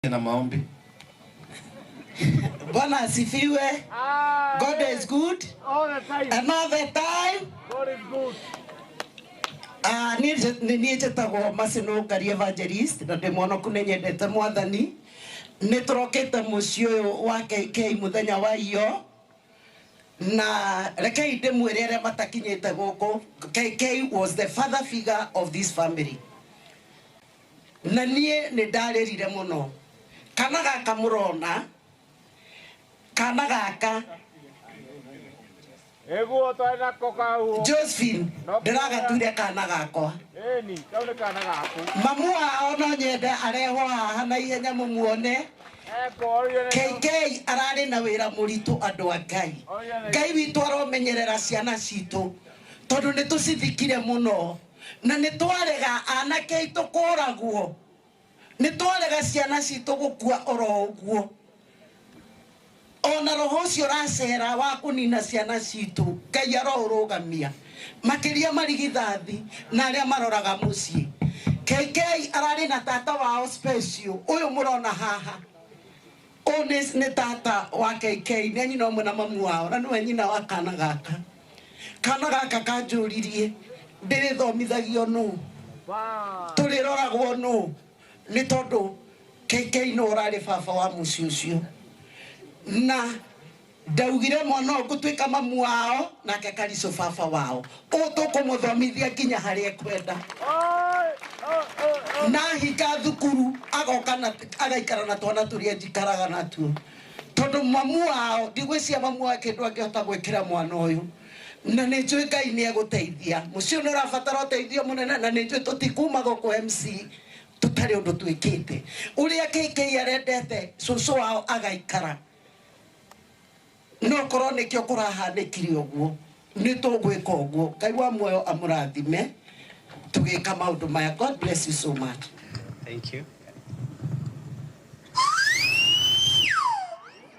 Na maombi. Bwana asifiwe. God is good all the time. And all the time. God is good. Niĩ njĩtagwo Masino Ngari Evangelist na ndĩ mwonoku nĩ nyendete mwathani. Nĩ tũrokĩte mũciĩ ũyũ wa KK mũthenya wa iyo na rekei ndĩmwĩre arĩa matakinyĩte gũkũ, KK was the father figure of this family. Na niĩ nĩ ndarĩrire mũno. Kana gaka mũrona, kana gaka Eguo twarĩ nako kau. Josephine ndĩragatuire kana gakwa. Ĩni, kau nĩ kana gaku. Mamu wao no nyende arehwo haha na ihenya mũmuone. KK ararĩ na wĩra mũritũ andũ a Ngai. Ngai witũ aromenyerera ciana citũ tondũ nĩ tũcithikire mũno na nĩ twarega anake aitũ kũragwo, nĩ twarega ciana citũ gũkua oro ũguo. Ona roho ũcio ũracera wa kũnina ciana citũ, Ngai aroũrũgamia makĩria marigithathi na arĩa maroraga mũciĩ. KK ararĩ na tata wao special ũyũ mũrona haha. Ũyũ nĩ tata wa KK, nĩ nyina ũmwe na mamu wao, na nĩwe nyina wa kana gaka. Kana gaka kanjũririe ndĩrĩthomithagio nũ, tũrĩroragwo nũ, nĩ tondũ KK nĩ ũrarĩ baba wa mũciĩ ũcio. Na ndaugire mwana ũyũ ngũtuĩka mamu wao nake Karicũ baba wao. Ũũ tũkũmũthomithia nginya harĩa ekwenda. Na hinga thukuru agoka na agaikara na twana tũrĩa njikaraga natuo. Tondũ mamu wao ndigwĩciria mamu wake kĩndũ angĩhota gwĩkĩra mwana ũyũ. Na nĩ njũĩ Ngai nĩ egũteithia. Mũciĩ ũyũ nĩ ũrabatara ũteithio mũnene na nĩ njũĩ tũtikuma gũkũ MC tũtarĩ ũndũ twĩkĩte. Ũrĩa KK arendete cũcũ wao agaikara. No korwo nĩkĩo kũrahanĩkire ũguo, nĩ tũgwĩka ũguo. Ngai wa muoyo amũrathime tũgĩka maũndũ maya. God bless you so much. Thank you.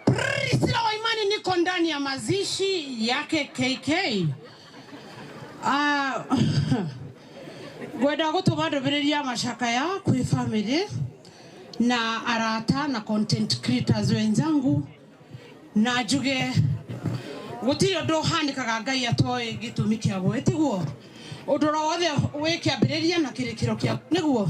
Priscilla wa Imani, niko ndani ya mazishi yake KK. Ngwenda gũtũma ndũmĩrĩri ya macakaya kwĩ family na arata na content creators wenzangu, na njuge gũtirĩ ũndũ ũhanĩkaga Ngai atoĩ gĩtũmi kĩaguo, ĩtiguo ũndũ oro wothe wĩ kĩambĩrĩria na kĩrĩkĩro kĩaguo, nĩguo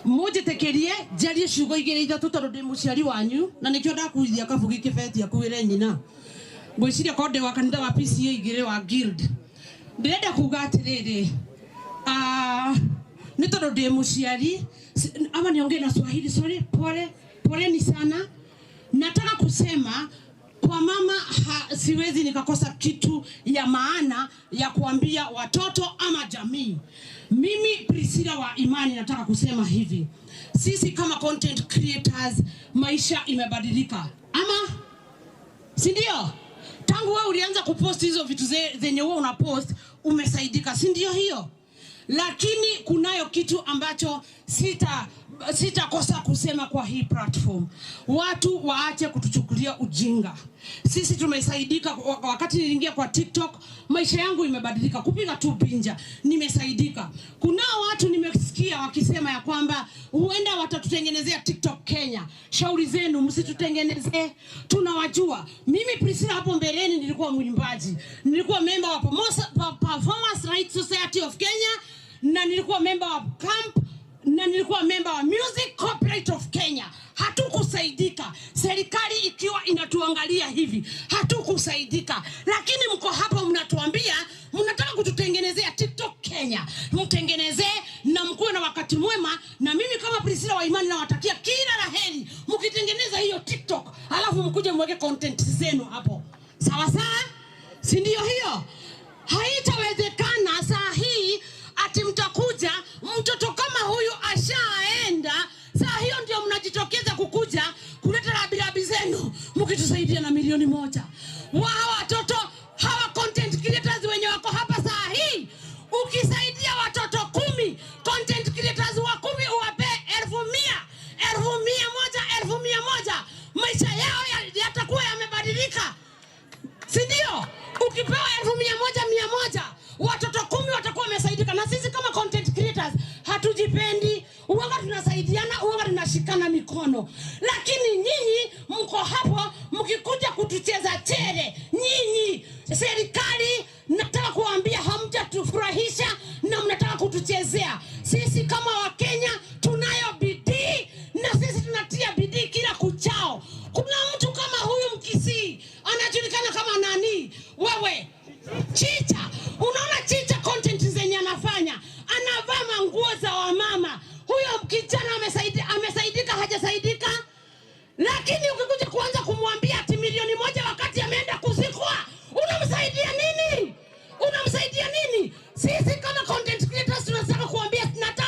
mũnjĩtĩkĩrie njarie ciugo igĩrĩ ithatũ tondũ ndĩ mũciari wanyu na nĩkĩo ndakuithia kabugi kĩbeti akuĩre nyina. Ngwĩciria korwo ndĩ wa kanitha wa PCA igĩrĩ wa guild. Ndĩrenda kuga atĩrĩrĩ, nĩ tondũ ndĩ mũciari, ama niongee na Swahili, sorry, pole, poleni sana. Nataka kusema kwa mama siwezi nikakosa kitu ya maana ya kuambia watoto ama jamii. Mimi Priscilla wa Imani nataka kusema hivi. Sisi kama content creators maisha imebadilika. Ama si ndio? Tangu wewe ulianza kupost hizo vitu zenye wewe unapost umesaidika, si ndio hiyo? Lakini kunayo kitu ambacho sitakosa kusema kwa hii platform. Watu waache kutuchukulia ujinga. Sisi tumesaidika. Wakati niliingia kwa TikTok, maisha yangu imebadilika. Kupiga tu pinja, nimesaidika. Kuna watu nimesikia wakisema ya kwamba huenda watatutengenezea TikTok Kenya. Shauri zenu, msitutengenezee. Tunawajua. Mimi Priscilla hapo mbeleni nilikuwa mwimbaji. Nilikuwa member wa Performance Rights Society of Kenya, na nilikuwa member wa CAMP, na nilikuwa member wa Music Copyright of Kenya. Hatukusaidika. Serikali ikiwa inatuangalia hivi, hatukusaidika. Lakini mko hapo mnatuambia mnataka kututengenezea TikTok Kenya. Mtengenezee na mkuwe na wakati mwema. Na mimi kama Priscilla wa Imani nawatakia kila la heri mkitengeneza hiyo TikTok, alafu mkuje mweke content zenu hapo. Sawa sawa? Si ndio hiyo? Haitawezekana saa hii ati mtakuja mtoto kama huyu ashaenda, saa hiyo ndio mnajitokeza kukuja kuleta rabi zenu mkitusaidia na 1,000,000. Wao watoto hawa content creators wenye wako hapa saa hii, ukisaidia watoto 10, content creators wa 10 uwape 100,000, 100,000, 100,000, maisha yao yatakuwa yamebadilika. Si ndio? Ukipewa 100,000, 100, watoto 10 watakuwa wamesaidika. Na sisi kama content creators hatujipendi, uwanga tunasaidiana, uwanga tunashirikiana. tunashikana mikono. Lakini nyinyi mko hapo mkikuja kutucheza chere. Nyinyi serikali, nataka kuambia hamjatufurahisha na mnataka kutuchezea. Sisi kama Wakenya tunayo bidii na sisi tunatia bidii kila kuchao. Kuna mtu kama huyu Mkisii anajulikana kama nani? Wewe Chicha. Unaona Chicha content zenye anafanya, anavaa manguo za wamama. Huyo kijana amesaidika, hajasaidika? Lakini ukikuja kuanza kumwambia ati 1,000,000 wakati ameenda kuzikwa, unamsaidia nini? Unamsaidia nini? Sisi kama content creators tunataka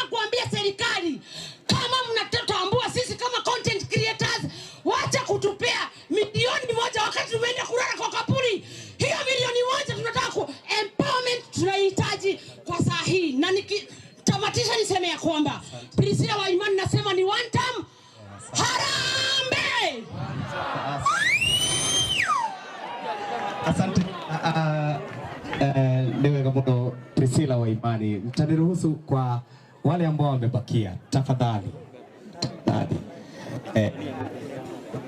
kuambia serikali, kama mnatutambua sisi kama content creators, wacha kutupea 1,000,000 wakati tumeenda kulala kwa kaburi. Hiyo 1,000,000 tunataka empowerment, tunahitaji kwa saa hii. Na nikitamatisha niseme ya kwamba Priscilla Waimani nasema ni one time. Harambee! Asante. Ni wega muno Priscilla Waimani. Mtaniruhusu kwa wale ambao wamebakia, tafadhali. Tafadhali.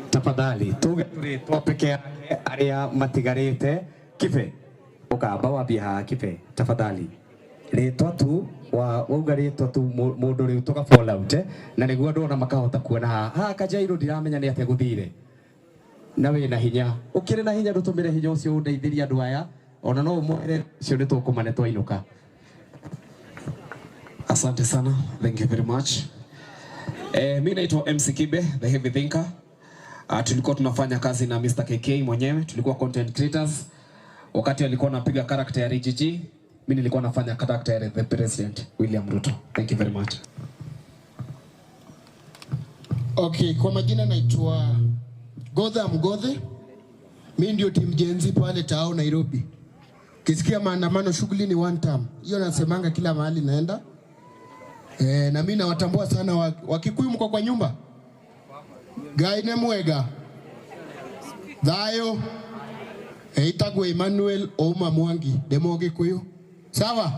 Tafadhali tuge turitwo peke yake aria matigarite. Kibe ukamba wambie haha Kibe, tafadhali. Ritwa tu wa wauga ritwa tu mundu riu tuka fall out na niguo andu ona makahota kuona haha. Haha Kajairo ndiramenya ni atia guthire. Na wina hinya, ukiri na hinya ndutumire hinya ucio undeithirie andu aya, ona no umwire ucio ni tukumane twainuka. Asante sana, thank you very much. Mi naitwa MC Kibe, the Heavy Thinker. Tulikuwa tunafanya kazi na Mr. KK mwenyewe, tulikuwa content creators. Wakati alikuwa anapiga character ya RGG, mi nilikuwa nafanya character ya the President William Ruto. Thank you very much. Okay, kwa majina naitwa Godha Mgodhe. Mi ndio team Gen Z pale Tao Nairobi. Kisikia maandamano shughuli ni one term. Hiyo nasemanga kila mahali naenda. Na mimi nawatambua sana Wakikuyu mko kwa nyumba. Gaine mwega. Thayo. Itagwe Emmanuel Ouma Mwangi, demo Gikuyu. Sawa?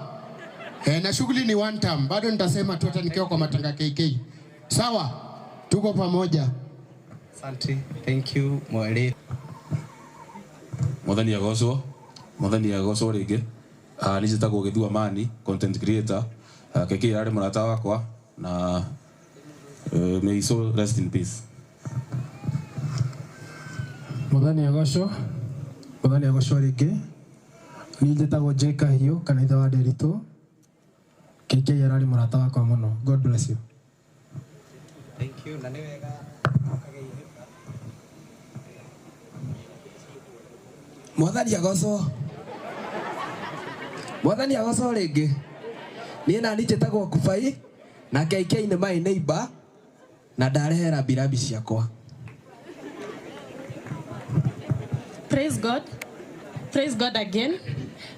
Na shughuli ni one term. Bado nitasema tu hata nikiwa kwa matanga KK. Sawa? Tuko pamoja. Asante. Thank you Mwale. Mwathani agocwo. Mwathani agocwo ringi. Ni njĩtagwo Gĩthua Mani, content creator. KK arĩ mũrata wakwa na may his soul rest in peace. Mwathani agocwo. Mwathani agocwo ringi. Ni njĩtagwo J Kahiũ kana ithe wa Nderitu. KK ararĩ mũrata wakwa mũno. God bless you. Thank you. Na nĩ wega. Mwathani agocwo. Mwathani agocwo ringi. Niĩ nani njĩtagwo Kubai na KK nĩ my neighbor na ndarehera birabi ciakwa. Praise God. Praise God again.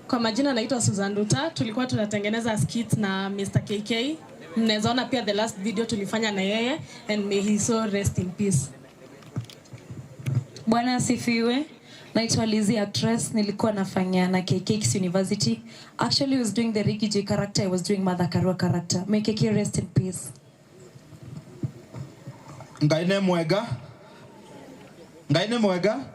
Kwa majina naitwa Susan Ruta. Tulikuwa tunatengeneza skit na Mr. KK. Mnaweza ona pia the last video tulifanya na yeye, and may he so rest in peace. Bwana asifiwe. Naitwa Lizzie, actress. Nilikuwa nafanya na KK Kisii University. Actually I was doing the Ricky J character. I was doing Mother Karua character. May KK rest in peace. Ngai mwega. Ngai mwega.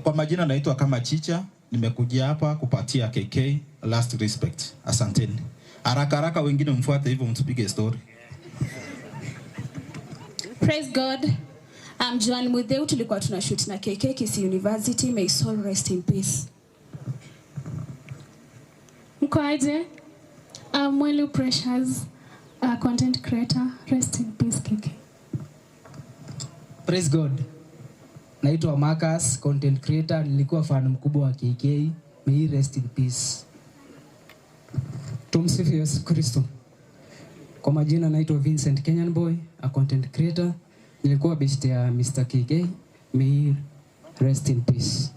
Kwa majina naitwa kama Chicha. Nimekuja hapa kupatia KK last respect. Asanteni. Haraka haraka wengine mfuate hivyo mtupige story. Praise God. I'm Joan Mutheu, tulikuwa tunashoot na KK Kisii University. May soul rest in peace. Mko aje? I'm Mwelu Precious, a content creator. Rest in peace, KK. Praise God. Naitwa Marcus, content creator. Nilikuwa fan mkubwa wa KK. May he rest in peace. Tumsifu Yesu Kristo. Kwa majina naitwa Vincent Kenyan Boy, a content creator. Nilikuwa best ya Mr. KK. May he rest in peace.